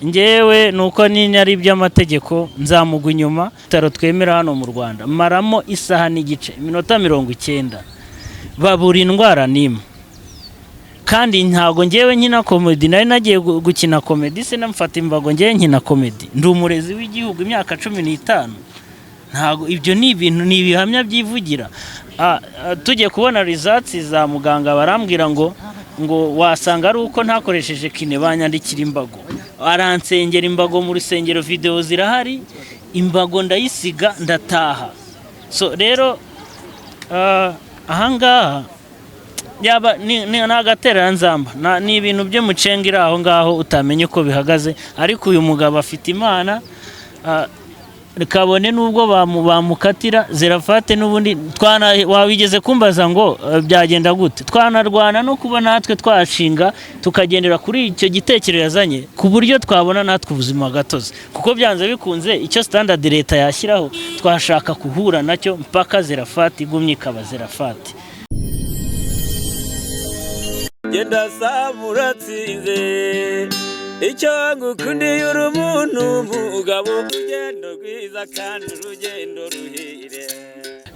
Ngewe nuko nyine ari iby'amategeko, nzamugwa inyuma. Ibitaro twemera hano mu Rwanda, maramo isaha n'igice, iminota 90, babura indwara n'imwe. Kandi ntabwo ngewe nkina comedy, nari nagiye gukina comedy se namufata imbago? Ngewe nkina comedy, ndi umurezi w'igihugu imyaka 15. Ntabwo ibyo ni ibintu, ni ibihamya byivugira. Tugiye kubona results za muganga, barambwira ngo wasanga ari uko ntakoresheje kiné, banyandikira imbago, aransengera imbago mu rusengero, videwo zirahari, imbago ndayisiga ndataha. So rero ahangaha yaba ni agatereranzamba, ni ibintu by'umucenga iri aho ngaho utamenya uko bihagaze. Ariko uyu mugabo afite Imana, kabone n'ubwo bamukatira Zerafate n'ubundi twana wabigeze kumbaza ngo byagenda gute, twanarwana no kuba natwe twashinga tukagendera kuri icyo gitekerezo yazanye, ku buryo twabona natwe ubuzima gatozi, kuko byanze bikunze icyo standard leta yashyiraho twashaka guhura nacyo mpaka Zerafati igumye ikaba Zerafati. Genda saba uratsinze, icyo ngukundiye uri umuntu mugabo, urugendo rwiza kandi urugendo ruhire.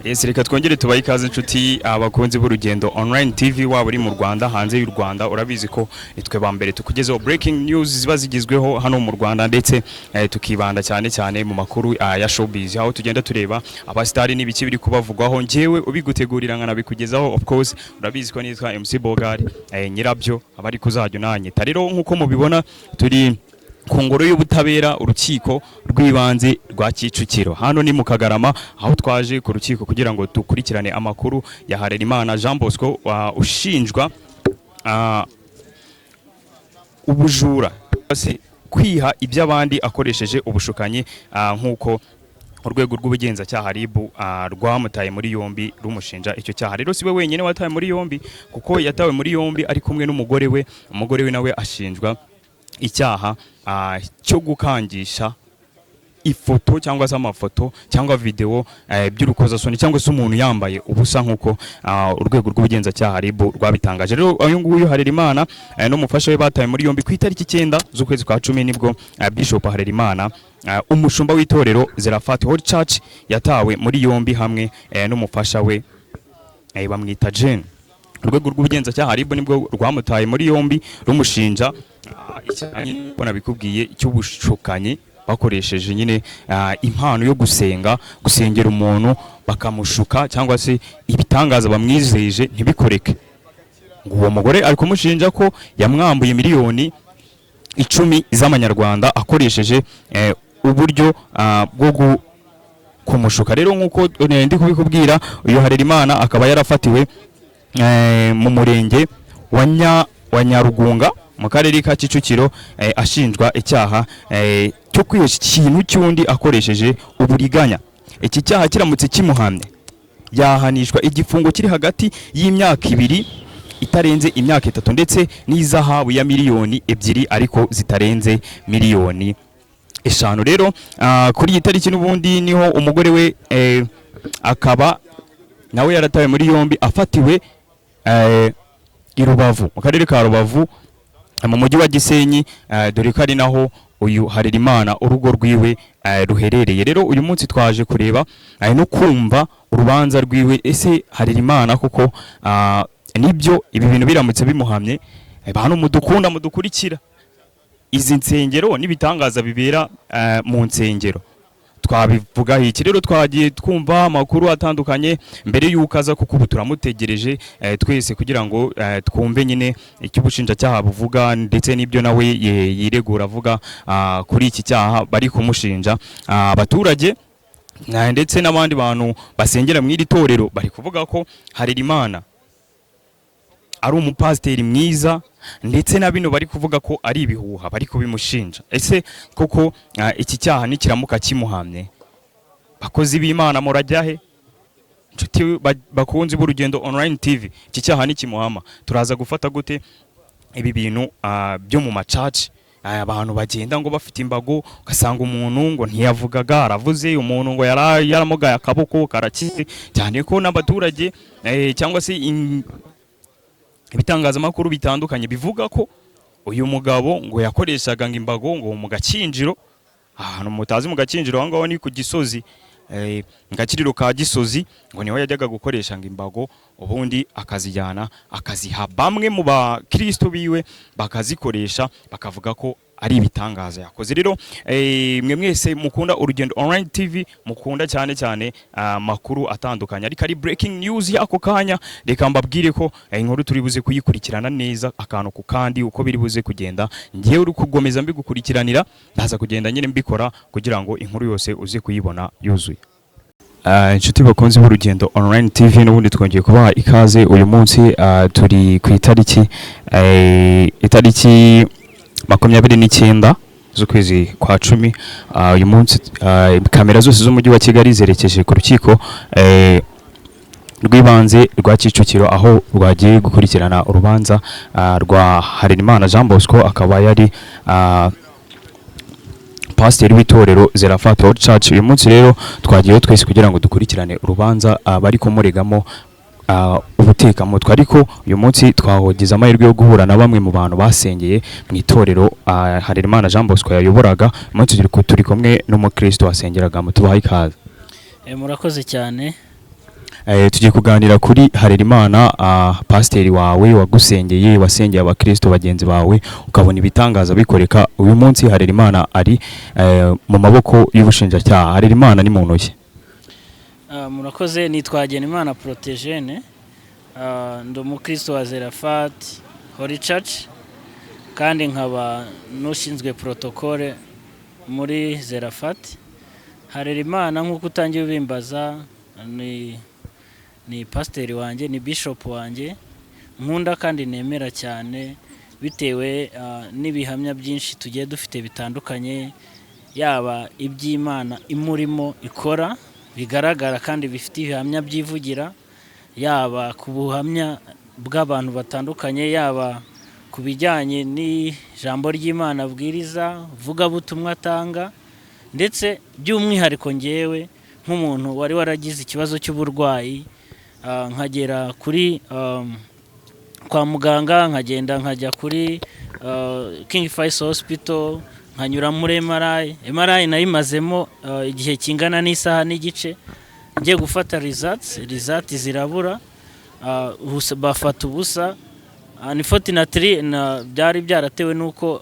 Yes, reka twongere tubahe ikaze, inshuti abakunzi b'Urugendo Online TV, waba uri mu Rwanda, hanze y'u Rwanda. Urabizi ko nitwe ba mbere tukugezeho breaking news ziba zigezweho hano mu Rwanda, ndetse tukibanda cyane cyane mu makuru ya showbiz, aho tugenda tureba abasitari n'ibiki biri kubavugwaho. Njyewe ubigutegurira nkanabikugezaho, of course urabizi ko nitwa MC Bogari, nyirabyo abari kuzajya unanyita. Rero nk'uko mubibona, turi ku ngoro y'ubutabera, urukiko rw'ibanze rwa Kicukiro, hano ni mu Kagarama, aho twaje ku rukiko kugira ngo dukurikirane amakuru ya Harerimana Jean Bosco ushinjwa ubujura, se kwiha iby'abandi akoresheje ubushukanyi, nk'uko urwego rw'ubugenzacyaha RIB rwamutaye muri yombi rumushinja icyo cyaha. Rero si we wenyine watawe muri yombi, kuko yatawe muri yombi ari kumwe n'umugore we. Umugore we nawe ashinjwa icyaha cyo gukangisha ifoto cyangwa se amafoto cyangwa video by'urukozasoni cyangwa se umuntu yambaye ubusa, nk'uko urwego rw'ubugenzacyaha RIB rwabitangaje. Rero uyu nguyu Harerimana n'umufasha we batawe muri yombi ku itariki 9 z'ukwezi kwa 10, nibwo Bishop Harerimana, umushumba w'itorero Zerafat Holy Church, yatawe muri yombi hamwe n'umufasha we, bamwita Jane. Urwego rw'ubugenzacyaha RIB nibwo rwamutaye muri yombi rumushinja icyaha nyine nabikubwiye cy'ubushukanyi, bakoresheje nyine impano yo gusenga, gusengera umuntu bakamushuka cyangwa se ibitangaza bamwizeje ntibikoreke. Ngo uwo mugore ari kumushinja ko yamwambuye miliyoni 10 z'amanyarwanda akoresheje uburyo bwo kumushuka. Rero nk'uko ndi kubikubwira, uyu Harerimana akaba yarafatiwe mu murenge wa Nyarugunga mu karere ka Kicukiro, ashinjwa icyaha cyo kwihesha ikintu cy'undi akoresheje uburiganya. Iki cyaha kiramutse kimuhamye, yahanishwa igifungo kiri hagati y'imyaka 2 itarenze imyaka 3, ndetse n'izahabu ya miliyoni 2 ariko zitarenze miliyoni 5. Rero kuri iyi tariki n'ubundi niho umugore we akaba nawe yaratawe muri yombi, afatiwe i Rubavu, mu karere ka Rubavu, mu mujyi wa Gisenyi, dore ko ari naho uyu Harerimana urugo rwiwe ruherereye. Rero uyu munsi twaje kureba no kumva urubanza rwiwe. Ese Harerimana koko nibyo ibi bintu biramutse bimuhamye, bantu mudukunda mudukurikira, izi nsengero n'ibitangaza bibera mu nsengero twabivugaho iki? Rero twagiye twumva amakuru atandukanye mbere y'uko aza, kuko ubu turamutegereje twese kugira ngo twumve nyine icyo ubushinjacyaha buvuga, ndetse n'ibyo nawe yiregura avuga kuri iki cyaha bari kumushinja. Abaturage ndetse n'abandi bantu basengera mu iri torero bari kuvuga ko Harerimana ari umupasiteri mwiza, ndetse na bino bari kuvuga ko ari ibihuha bari kubimushinja. Ese koko iki cyaha nikiramuka kimuhamye, bakozi b'Imana murajya he? Inshuti bakunzi b'Urugendo Online TV, iki cyaha nikimuhama turaza gufata gute ibi bintu byo mu macaci, abantu bagenda ngo bafite imbago, ugasanga umuntu ngo ntiyavugaga aravuze, umuntu ngo yaramugaye akaboko karakize, cyane ko n'abaturage cyangwa se ibitangazamakuru bitandukanye bivuga ko Uyu mugabo ngo yakoreshaga ngo imbago ngo mu Gakinjiro, ahantu mutazi mu Gakinjiro, aho ngaho ni ku Gisozi, mu Gakiriro ka Gisozi, ngo niho yajyaga gukoresha ngo imbago, ubundi akazijyana akaziha bamwe mu bakristo biwe bakazikoresha, bakavuga ko ari ibitangaza yakoze. Rero mwe mwese mukunda Urugendo Online TV, mukunda cyane cyane amakuru atandukanye ariko ari breaking news y'ako kanya, reka mbabwire ko inkuru turi buze kuyikurikirana neza akantu ku kandi uko biri buze kugenda. Ngewe uri kugomeza mbigukurikiranira, ndaza kugenda nyine mbikora kugira ngo inkuru yose uze kuyibona yuzuye. Inshuti bakunze b'Urugendo Online TV, n'ubundi twongeye kubaha ikaze. Uyu munsi turi ku itariki 29 z'ukwezi kwa 10. Uyu munsi kamera zose z'umujyi wa Kigali zerekeje ku rukiko rw'ibanze rwa Kicukiro, aho rwagiye gukurikirana urubanza rwa Harerimana Jean Bosco, akaba yari pasiteri w'itorero Zeraphat World Church. Uyu munsi rero twagiyeyo twese kugira ngo dukurikirane urubanza bari kumuregamo ubutekamutwe. Ariko uyu munsi twagize amahirwe yo guhura na bamwe mu bantu basengeye mu itorero Harerimana Jean Bosco yayoboraga. Uyu munsi turi kumwe n'umukristo wasengeragamo, tubaha ikaze. Murakoze cyane. Tugiye kuganira kuri Harerimana, pasiteri wawe wagusengeye, wasengeye abakristo bagenzi bawe ukabona ibitangaza bikoreka. Uyu munsi Harerimana ari mu maboko y'ubushinjacyaha. Harerimana ni muntu ki? Murakoze. Nitwa Hagenimana Protogene. Ndi umukristo wa Zeraphat Holy Church kandi nkaba n'ushinzwe protocole muri Zeraphat. Harerimana, nk'uko utangiye ubimbaza, ni pasiteri wanjye, ni bishop wanjye nkunda kandi nemera cyane, bitewe n'ibihamya byinshi tugiye dufite bitandukanye, yaba iby'Imana imurimo ikora bigaragara kandi bifite ibihamya byivugira, yaba ku buhamya bw'abantu batandukanye, yaba ku bijyanye n'ijambo ry'Imana abwiriza, vugabutumwa atanga, ndetse by'umwihariko ngewe nk'umuntu wari waragize ikibazo cy'uburwayi, nkagera kuri kwa muganga, nkagenda nkajya kuri King Faisal Hospital, nkanyura muri MRI. MRI nayimazemo igihe kingana n'isaha n'igice ngiye gufata results, results zirabura, bafata ubusa. Unfortunately byari byaratewe n'uko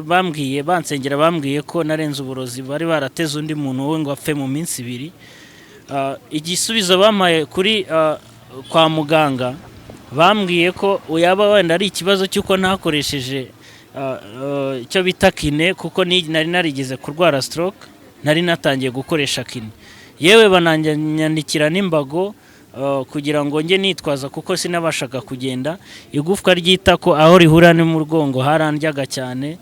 bambwiye, bansengera, bambwiye ko narenze uburozi bari barateze undi muntu we ngo apfe mu minsi 2. Igisubizo bampaye kuri kwa muganga, bambwiye ko yaba wenda ari ikibazo cy'uko ntakoresheje icyo bita kiné, kuko nari narigeze kurwara stroke, nari natangiye gukoresha kiné. Yewe, bananyandikira n'imbago kugira ngo njye nitwaza, kuko sinabashaga kugenda. Igufwa ry'itako aho rihura n'umugongo harandyaga cyane,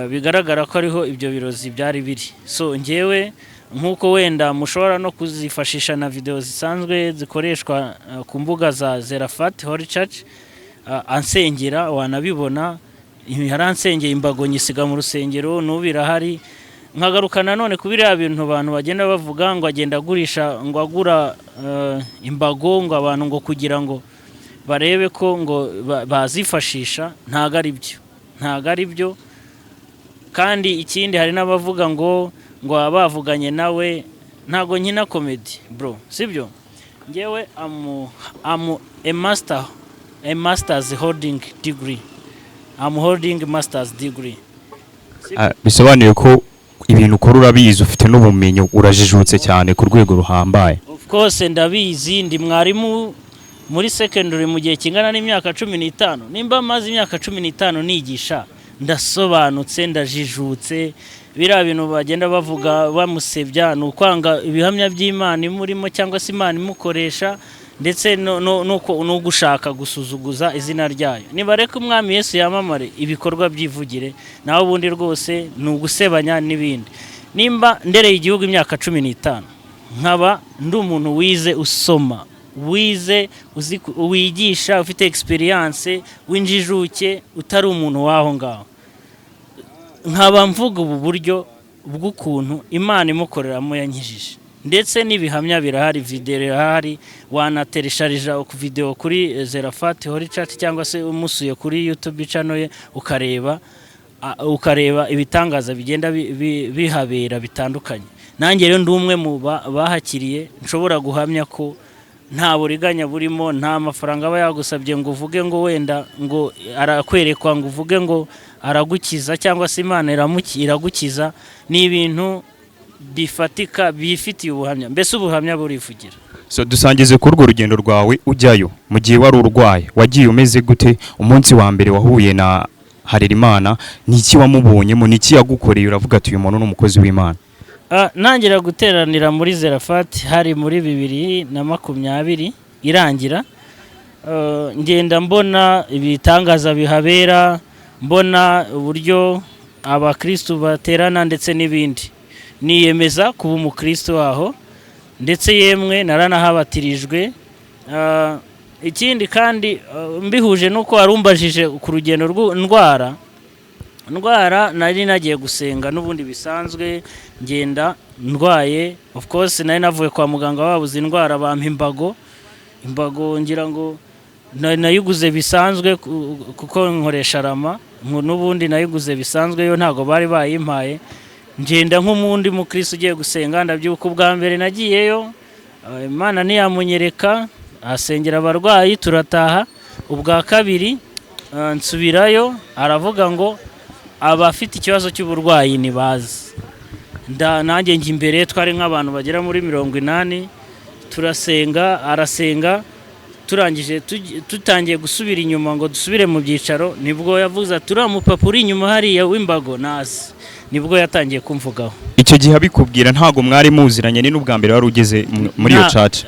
bigaragara ko ariho ibyo birozi byari biri. So ngewe, nk'uko wenda mushobora no kuzifashisha na video zisanzwe zikoreshwa ku mbuga za Zeraphat Holy Church, ansengera wanabibona, yaransengeye imbago nyisiga mu rusengero, n'ubu irahari. Nkagaruka nanone ku biriya bintu abantu bagenda bavuga ngo agenda agurisha, ngo agura imbago ngo abantu ngo kugira ngo barebe ko ngo bazifashisha. Ntago ari byo, ntago ari byo. Kandi ikindi, hari n'abavuga ngo baba bavuganye nawe. Ntago nkina comedy, bro, sibyo? Ngewe am a master, a masters holding degree. I'm holding masters degree. Bisobanuye ko ibintu ukora urabizi, ufite n'ubumenyi, urajijutse cyane ku rwego ruhambaye. Of course ndabizi. Ndi mwarimu muri secondary mu gihe kingana n'imyaka 15. Nimba maze imyaka 15 nigisha, ndasobanutse, ndajijutse. Biriya bintu bagenda bavuga bamusebya ni ukwanga ibihamya by'Imana imurimo cyangwa se Imana imukoresha, ndetse no gushaka gusuzuguza izina ryayo. Nibareke Umwami Yesu yamamare, ibikorwa byivugire, naho ubundi rwose ni ugusebanya n'ibindi. Nimba ndereye igihugu imyaka 15, nkaba ndi umuntu wize, usoma, wize, uzi wigisha, ufite experience, w'injijuke, utari umuntu w'aho ngaho, nkaba mvuga ubu buryo bw'ukuntu Imana imukoreramo yankijije. Ndetse n'ibihamya birahari, video irahari, wanateresharija video kuri Zerafat Holy Church cyangwa se umusuye kuri YouTube channel ye, ukareba ibitangaza bigenda bihabera bitandukanye. Nanjye rero ndi umwe mu bahakiriye, nshobora guhamya ko nta buriganya burimo. Nta mafaranga aba yagusabye ngo uvuge ngo wenda ngo arakwerekwa, ngo uvuge ngo aragukiza cyangwa se Imana iragukiza. Ni ibintu bifatika bifitiye ubuhamya, mbese ubuhamya burivugira. So dusangize kuri urwo rugendo rwawe ujyayo mu gihe wari urwaye. Wagiye umeze gute? Umunsi wa mbere wahuye na Harerimana, ni iki wamubonyemo? Ni iki yagukoreye uravuga ati: "Uyu muntu ni umukozi w'Imana"? Ntangira guteranira muri Zerafati hari muri 2020 irangira. Ngenda mbona ibitangaza bihabera, mbona uburyo abakristu baterana ndetse n'ibindi, niyemeza kuba umukristu waho, ndetse yemwe naranahabatirijwe. Ikindi kandi, mbihuje nuko warumbajije ku rugendo rw'indwara, ndwara nari nagiye gusenga n'ubundi bisanzwe, ngenda ndwaye. Of course nari navuye kwa muganga babuze indwara, bampa imbago. Imbago ngira ngo nayiguze bisanzwe kuko nkoresha rama, n'ubundi nayiguze bisanzwe, yo ntabwo bari bayimpaye. Ngenda nk'umundi mukristo ugiye gusenga. Ndabyibuka ubwa mbere nagiyeyo, Imana ntiyamunyereka, asengera abarwayi turataha. Ubwa kabiri nsubirayo, aravuga ngo abafite ikibazo cy'uburwayi ntibazi. Nanjye njya imbere, twari nk'abantu bagera muri 80, turasenga, arasenga. Turangije tutangiye gusubira inyuma ngo dusubire mu byicaro, nibwo yavuze ati: "Uriya mupapa uri inyuma hariya w'imbago nazi." Nibwo yatangiye kumvugaho. Icyo gihe abikubwira ntabwo mwari muziranye? Ni n'ubwa mbere wari ugeze muri iyo church?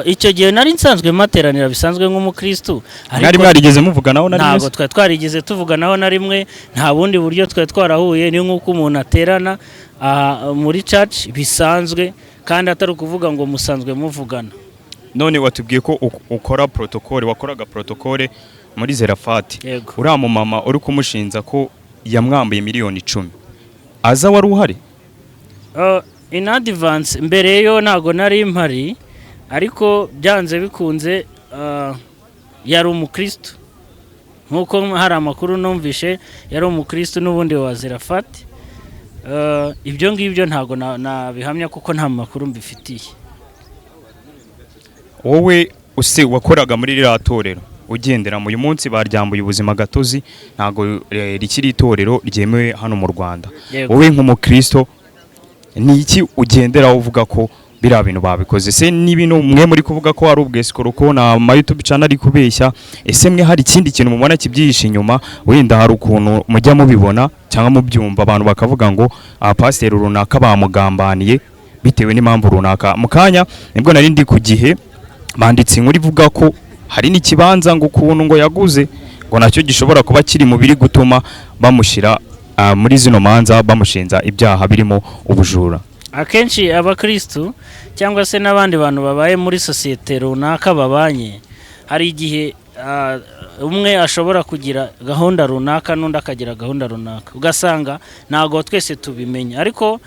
Icyo gihe nari nsanzwe materanira bisanzwe nk'umukristu, Mwari ariko mwarigeze muvuganaho na rimwe ntabwo se? twari twarigeze tuvuganaho na rimwe, nta bundi buryo twari twarahuye. Ni nk'uko umuntu aterana muri church bisanzwe, kandi atari ukuvuga ngo musanzwe muvugana. None watubwiye ko ukora protocole, wakoraga protocole muri Zerafati. Yego. Uriya mumama uri kumushinja ko yamwambuye miliyoni 10, aza wari uhari? In advance, mbere yo ntago nari mpari, ariko byanze bikunze yari umukristo, nk'uko hari amakuru numvishe, yari umukristo n'ubundi wa Zerafati. Ibyo ngibyo ntago nabihamya kuko nta makuru mbifitiye. Wowe use wakoraga muri ririya torero ugendera mu, uyu munsi baryambuye ubuzima gatozi, ntabwo rikiri itorero ryemewe hano mu Rwanda. Yego. Wowe nk'umukristo, ni iki ugenderaho uvuga ko biriya bintu babikoze? Se n'ibintu mwe muri kuvuga ko ari ubwescroc na ma YouTube channel ari kubeshya, ese mwe hari ikindi kintu mubona kibyihishe inyuma? Wenda hari ukuntu mujya mubibona cyangwa mubyumva, abantu bakavuga ngo pasiteri runaka bamugambaniye bitewe n'impamvu runaka. Mu kanya nibwo nari ndi ku gihe, banditse inkuru ivuga ko hari n'ikibanza ngo ukuntu ngo yaguze, ngo nacyo gishobora kuba kiri mu biri gutuma bamushyira muri zino manza, bamushinja ibyaha birimo ubujura. Akenshi abakristu cyangwa se n'abandi bantu babaye muri sosiyete runaka babanye, hari igihe umwe ashobora kugira gahunda runaka n'undi akagira gahunda runaka, ugasanga ntabwo twese tubimenya. Ariko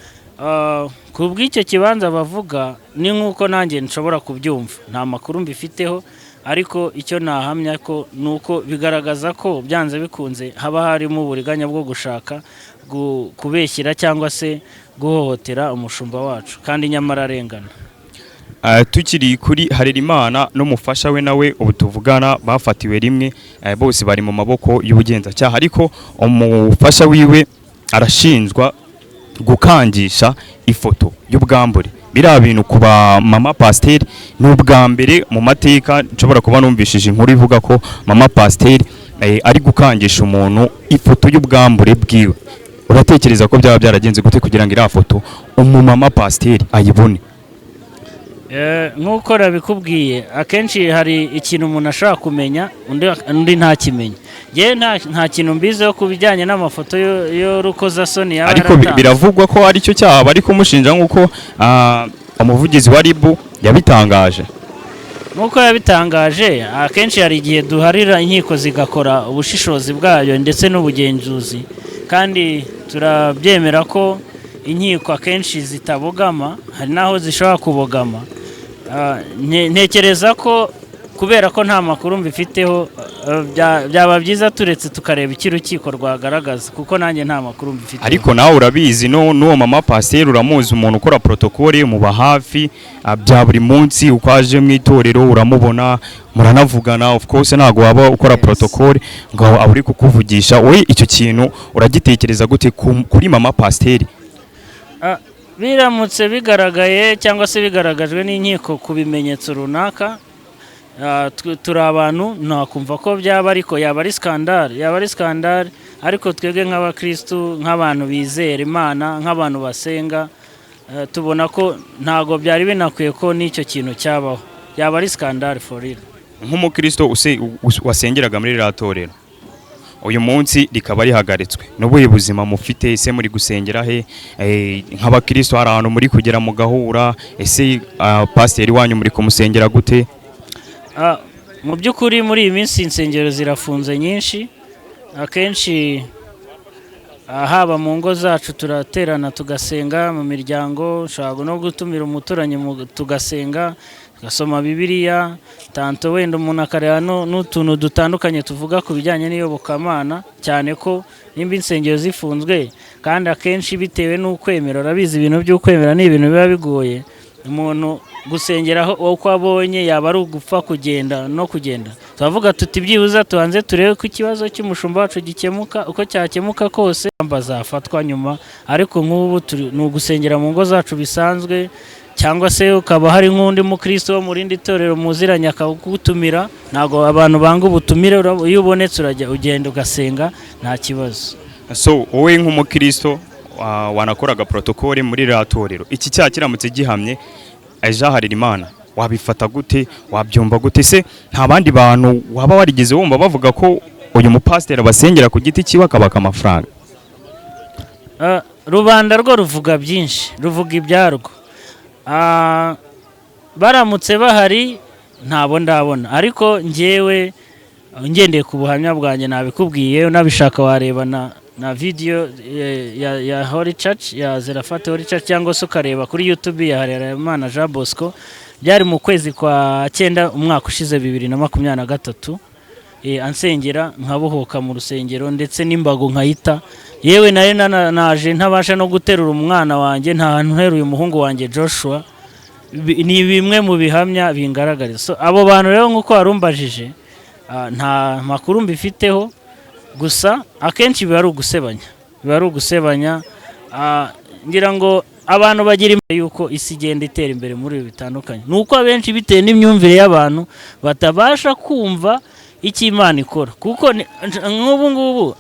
ku bw'icyo kibanza bavuga, ni nk'uko nanjye nshobora kubyumva, nta makuru mbifiteho, ariko icyo nahamya ko ni uko bigaragaza ko byanze bikunze haba harimo uburiganya bwo gushaka kubeshyira cyangwa se guhohotera umushumba wacu, kandi nyamara arengana. Tukiri kuri Harerimana n'umufasha we, nawe ubu tuvugana bafatiwe rimwe, bose bari mu maboko y'ubugenzacyaha, ariko umufasha wiwe arashinjwa gukangisha ifoto y'ubwambure. Biriya bintu ku ba mama pasiteri ni ubwa mbere mu mateka nshobora kuba numvishije inkuru ivuga ko mama pasiteri ari gukangisha umuntu ifoto y'ubwambure bwiwe. Uratekereza ko byaba byaragenze gute kugira ngo iriya foto umumama pasiteri ayibone? Nk'uko nabikubwiye, akenshi hari ikintu umuntu ashobora kumenya undi ntakimenye. Njyewe nta kintu mbiziho ku bijyanye n'amafoto y'urukozasoni yaba Ariko yaratanze. biravugwa ko aricyo cyaha bari kumushinja, nk'uko umuvugizi wa RIB yabitangaje. Nk'uko yabitangaje, akenshi hari igihe duharira inkiko zigakora ubushishozi bwayo ndetse n'ubugenzuzi, kandi turabyemera ko inkiko akenshi zitabogama, hari n'aho zishobora kubogama. Ntekereza ko kubera ko nta makuru mbifiteho, byaba byiza turetse tukareba icyo urukiko rwagaragaza, kuko nanjye nta makuru mbifiteho. Ariko nawe urabizi, no n'uwo mama pasiteri uramuzi, umuntu ukora protocole muba hafi bya buri munsi. Uko aje mu itorero uramubona, muranavugana. Of course ntabwo waba ukora protocole ngo aburi kukuvugisha. Wowe icyo kintu uragitekereza gute kuri mama pasiteri? Biramutse bigaragaye cyangwa se bigaragajwe n'inkiko ku bimenyetso runaka, turi abantu, nakumva ko byaba, ariko yaba ari scandale, yaba ari scandale. Ariko twebwe nk'abakristu, nk'abantu bizera Imana, nk'abantu basenga, tubona ko ntabwo byari binakwiye ko n'icyo kintu cyabaho. Yaba ari scandale for real. Nk'umukristo wasengeraga muri ririya torero, uyu munsi rikaba rihagaritswe, n'ubuhe buzima mufite? Ese muri gusengera he? Nk'abakristo hari ahantu muri kugera mugahura? Ese pasiteri wanyu muri kumusengera gute? Mu by'ukuri muri iyi minsi insengero zirafunze nyinshi. Akenshi haba mu ngo zacu turaterana tugasenga mu miryango, ushobora no gutumira umuturanyi tugasenga, tugasoma Bibiliya, tanto wenda umuntu akareba n'utuntu dutandukanye tuvuga ku bijyanye n'iyobokamana, cyane ko nimba insengero zifunzwe kandi akenshi bitewe n'ukwemera, urabizi ibintu by'ukwemera ni ibintu biba bigoye umuntu gusengeraho uko abonye, yaba ari ugupfa kugenda no kugenda. Turavuga tuti byibuze tubanze turebe ko ikibazo cy'umushumba wacu gikemuka, uko cyakemuka kose bazafatwa nyuma. Ariko nk'ubu ni ugusengera mu ngo zacu bisanzwe, cyangwa se ukaba hari nk'undi mukristo wo mu rindi torero muziranye akagutumira. Ntabwo abantu banga ubutumire, iyo ubonetse urajya ugenda ugasenga, nta kibazo. So wowe nk'umukristo wanakoraga protocole muri ririya torero, iki cyaha kiramutse gihamye ejo Harerimana, wabifata gute? Wabyumva gute? Se nta bandi bantu waba warigeze wumva bavuga ko uyu mupasiteri abasengera ku giti cyiwe akabaka amafaranga? Rubanda rwo ruvuga byinshi, ruvuga ibyarwo. Baramutse bahari ntabo ndabona, ariko njyewe ngendeye ku buhamya bwanjye nabikubwiye, unabishaka wareba na video ya Holy Church, ya Zerafat Holy Church, cyangwa se ukareba kuri YouTube ya Harerimana Jean Bosco. Byari mu kwezi kwa cyenda umwaka ushize, 2023, ansengera nkabohoka mu rusengero, ndetse n'imbago nkayita. Yewe nari naje ntabasha no guterura umwana wanjye, nta hantu nteruye umuhungu wanjye Joshua. Ni bimwe mu bihamya bingaragariza. So, abo bantu rero nk'uko warumbajije, nta makuru mbifiteho, gusa akenshi biba ari ugusebanya, biba ari ugusebanya. Ngira ngo abantu bagira yuko isi igenda itera imbere muri ibi bitandukanye, ni uko abenshi bitewe n'imyumvire y'abantu batabasha kumva icyo Imana ikora, kuko nk'ubu ngubu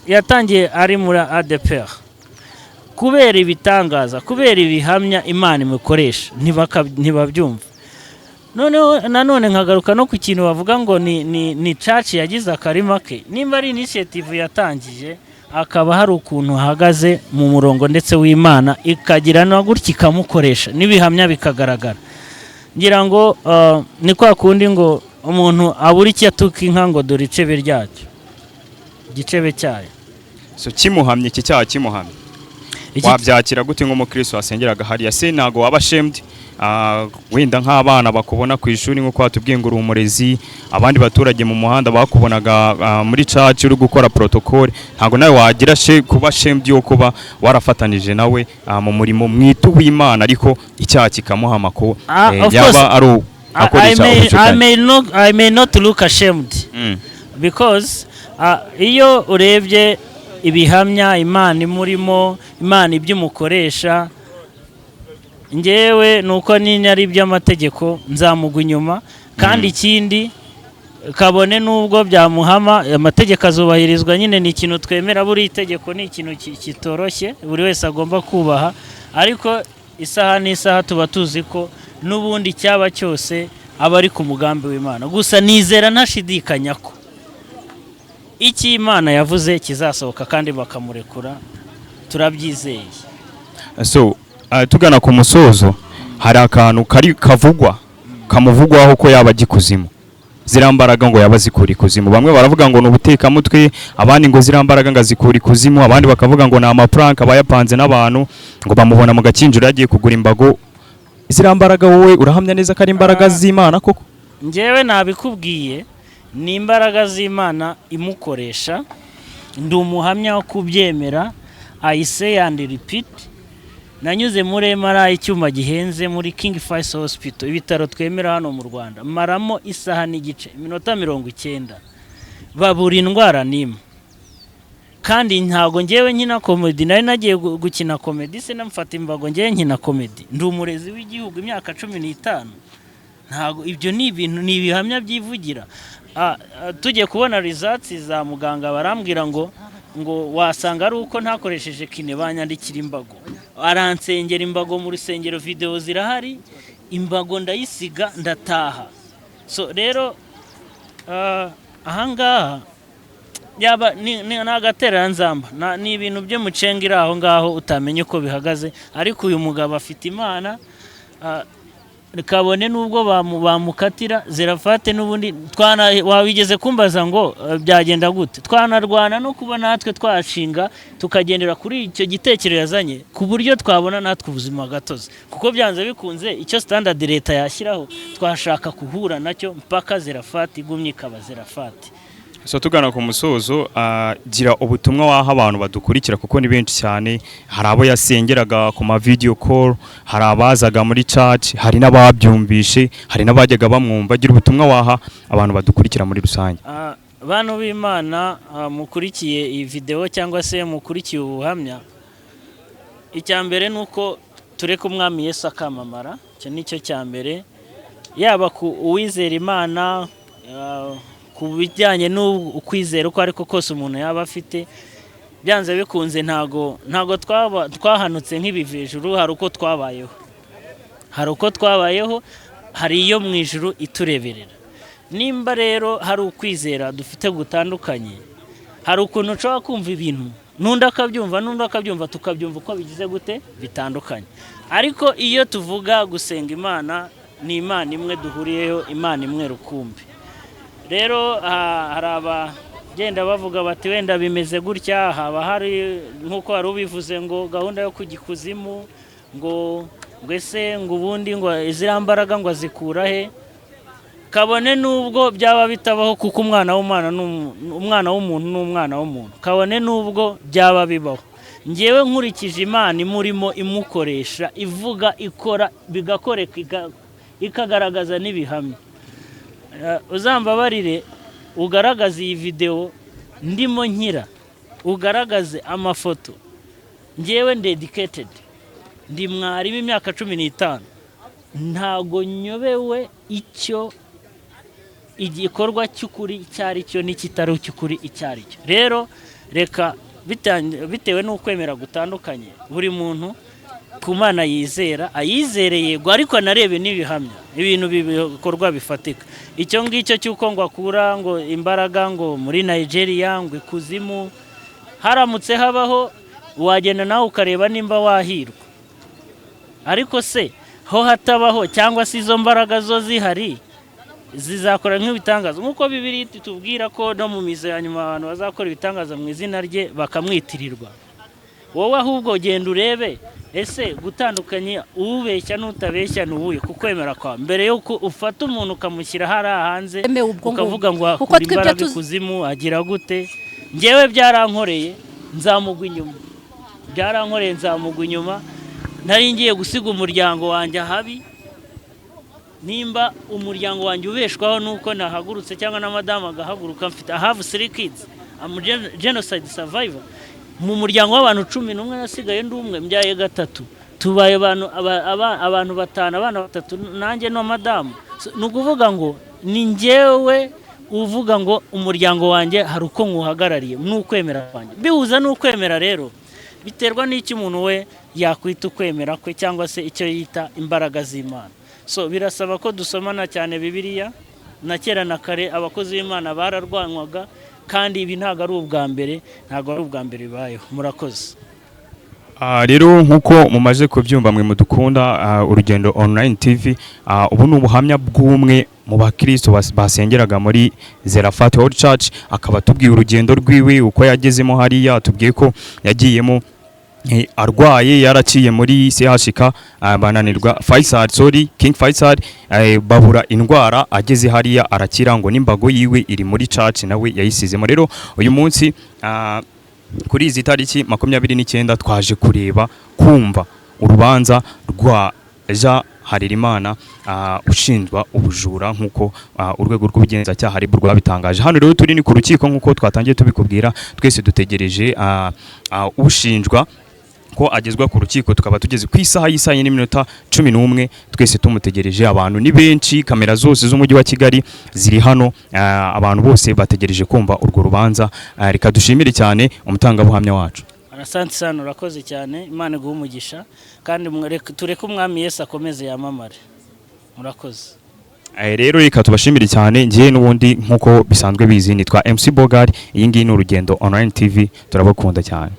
yatangiye ari muri ADEPR, kubera ibitangaza, kubera ibihamya Imana imukoresha, ntibabyumva. Noneho nanone nkagaruka no ku kintu bavuga ngo ni church yagize akarima ke. Nimba ari initiative yatangije, akaba hari ukuntu ahagaze mu murongo ndetse w'Imana ikagira na gutya ikamukoresha n'ibihamya bikagaragara, ngira ngo ni kwa kundi ngo umuntu abura icyo atuka inka ngo dore icebe ryacyo, igicebe cyayo. So kimuhamye, iki cyaha kimuhamye, wabyakira gute nk'umukristo wasengeraga hariya? Se ntabwo waba ashamed? Wenda nk'abana bakubona ku ishuri, nk'uko watubwiye ngo uri umurezi, abandi baturage mu muhanda bakubonaga muri church uri gukora protocole, ntabwo nawe wagira kuba ashamed yo kuba warafatanije nawe mu murimo mwitu w'Imana, ariko icyaha kikamuhama ko Of yaba course. ari akoresha ubushukanyi? I may not look ashamed because iyo urebye ibihamya Imana imurimo, Imana ibyo imukoresha, ngewe ni uko niba ari iby'amategeko nzamugwa inyuma. Kandi ikindi, kabone n'ubwo byamuhama, amategeko azubahirizwa nyine, ni ikintu twemera. Buri itegeko ni ikintu kitoroshye buri wese agomba kubaha, ariko isaha n'isaha tuba tuzi ko n'ubundi icyaba cyose aba ari ku mugambi w'Imana. Gusa nizera ntashidikanya ko icyo Imana yavuze kizasohoka kandi bakamurekura, turabyizeye. So tugana ku musozo, hari akantu kari kavugwa kamuvugwaho ko yaba ajya ikuzimu, ziriya mbaraga ngo yaba azikura ikuzimu. Bamwe baravuga ngo ni ubutekamutwe, abandi ngo ziriya mbaraga ngo azikura ikuzimu, abandi bakavuga ngo ni amaprank aba yapanze n'abantu. Ngo bamubona mu Gakinjiro yagiye kugura imbago. Ziriya mbaraga, wowe urahamya neza ko ari imbaraga z'Imana koko? Njyewe nabikubwiye, ni imbaraga z'Imana imukoresha. Ndi umuhamya wo kubyemera. I say and repeat, nanyuze muri MRI, icyuma gihenze, muri King Faisal Hospital, ibitaro twemera hano mu Rwanda, maramo isaha n'igice, iminota 90, babura indwara n'imwe. Kandi ntabwo ngewe nkina comedy. Nari nagiye gukina comedy se namufata imbago? Ngewe nkina comedy, ndi umurezi w'igihugu imyaka 15. Ntabwo ibyo ni ibintu, ni ibihamya byivugira. Tugiye kubona results za muganga, barambwira ngo wasanga ari uko ntakoresheje kiné. Banyandikira imbago, aransengera imbago mu rusengero, videwo zirahari. Imbago ndayisiga, ndataha. So rero ahangaha yaba ni agatereranzamba, ni ibintu by'umucenga iri aho ngaho utamenya uko bihagaze. Ariko uyu mugabo afite Imana, kabone n'ubwo bamukatira Zerafate n'ubundi twana wabigeze kumbaza ngo byagenda gute, twanarwana no kuba natwe twashinga tukagendera kuri icyo gitekerezo yazanye, ku buryo twabona natwe ubuzima gatozi, kuko byanze bikunze icyo standard leta yashyiraho twashaka guhura nacyo mpaka Zerafati igumye ikaba Zerafati. So tugana ku musozo, gira ubutumwa waha abantu badukurikira, kuko ni benshi cyane. Hari abo yasengeraga ku ma video call, hari abazaga muri church, hari n'ababyumvishe, hari n'abajyaga bamwumva. Gira ubutumwa waha abantu badukurikira muri rusange. Bantu b'Imana, mukurikiye iyi video cyangwa se mukurikiye ubuhamya, icya mbere ni uko tureka Umwami Yesu akamamara. Icyo ni cyo cya mbere. Yaba ku uwizera Imana, ku bijyanye n'ukwizera uko ariko kose umuntu yaba afite, byanze bikunze ntago twaba twahanutse nk'ibivejuru. Hari uko twabayeho, hari uko twabayeho, hari iyo mu ijuru itureberera. Nimba rero hari ukwizera dufite gutandukanye, hari ukuntu ushobora kumva ibintu n'undi akabyumva, n'undi akabyumva, tukabyumva uko bigize gute bitandukanye. Ariko iyo tuvuga gusenga Imana, ni Imana imwe duhuriyeho, Imana imwe rukumbi. Rero hari abagenda bavuga bati wenda bimeze gutya, haba hari nk'uko wari ubivuze ngo gahunda yo kujya ikuzimu, ngo ese ngo ubundi ngo ziriya mbaraga ngo azikura he? Kabone n'ubwo byaba bitabaho, kuko umwana w'umwana ni umwana w'umuntu ni umwana w'umuntu. Kabone n'ubwo byaba bibaho, ngewe nkurikije Imana imurimo, imukoresha, ivuga, ikora, bigakoreka, ikagaragaza n'ibihamya. Uzambabarire ugaragaze iyi videwo ndimo nkira, ugaragaze amafoto. Ngewe ndi educated, ndi mwarimu imyaka 15, ntago nyobewe icyo igikorwa cy'ukuri icyo ari cyo n'ikitari icy'ukuri icyo ari cyo. Rero reka bitewe n'ukwemera gutandukanye, buri muntu ku Mana yizera ayizere, yego, ariko anarebe n'ibihamya, ibintu bikorwa bifatika. Icyo ngicyo cy'uko ngo akura ngo imbaraga ngo muri Nigeria, ngo ikuzimu, haramutse habaho wagenda nawe ukareba nimba wahirwa. Ariko se ho hatabaho, cyangwa se izo mbaraga zo zihari, zizakora nk'ibitangaza, nk'uko Bibiri tubwira ko no mu mizo ya nyuma abantu bazakora ibitangaza mu izina rye bakamwitirirwa. Wowe ahubwo genda urebe ese gutandukanya ubeshya n'utabeshya ni uwuhe ku kwemera kwawe, mbere y'uko ufata umuntu ukamushyira hariya hanze Yemewe ubwo ngubwo. ukavuga ngo Kuko akura twebwe imbaraga ikuzimu, agira gute. Ngewe byarankoreye, nzamugwa inyuma. Byarankoreye, nzamugwa inyuma. Nari ngiye gusiga umuryango wanjye ahabi. Nimba umuryango wanjye ubeshwaho nuko nahagurutse cyangwa na madamu agahaguruka, mfite, I have three kids, I'm genocide survivor. Mu muryango w'abantu 11 nasigaye ndi umwe, mbyaye gatatu, tubaye abantu abantu batanu, abana batatu nanjye no madamu. So, ni ukuvuga ngo ni njyewe uvuga ngo umuryango wanjye hari uko nywuhagarariye n'ukwemera kwanjye, bihuza n'ukwemera. Rero biterwa n'icyo umuntu we yakwita ukwemera kwe cyangwa se icyo yita imbaraga z'Imana. So birasaba ko dusomana cyane Bibiliya. Na kera na kare abakozi b'Imana bararwanywaga, kandi ibi ntabwo ari ubwa mbere, ntabwo ari ubwa mbere bibayeho. Murakoze. Rero nk'uko mumaze kubyumva mwe mudukunda, Urugendo Online TV, ubu ni ubuhamya bw'umwe mu bakristo basengeraga muri Zerafat World Church, akaba atubwiye urugendo rwiwe uko yagezemo hariya. Atubwiye ko yagiyemo arwaye, yaraciye muri CHK, bananirwa Faisal, sorry, King Faisal, babura indwara. Ageze hariya arakira, ngo n'imbago yiwe iri muri church nawe yayisizemo. Rero uyu munsi, kuri izi tariki 29, twaje kureba, kumva urubanza rwa Jean Harerimana, ushinjwa ubujura nk'uko urwego rw'ubugenzacyaha RIB rwabitangaje. Hano rero turi ni ku rukiko nk'uko twatangiye tubikubwira. Twese dutegereje ushinjwa ko agezwa ku rukiko. Tukaba tugeze ku isaha y'isaa 4:11, twese tumutegereje. Abantu ni benshi, kamera zose z'umujyi wa Kigali ziri hano, abantu bose bategereje kumva urwo rubanza. Reka dushimire cyane umutangabuhamya wacu. Asante sana, urakoze cyane. Imana iguhe umugisha kandi tureke Umwami Yesu akomeze yamamare. Murakoze. Rero reka tubashimire cyane. Ngiye n'ubundi nk'uko bisanzwe bizi, nitwa MC Bogari, iyi ngiyi ni Urugendo Online TV. Turabakunda cyane.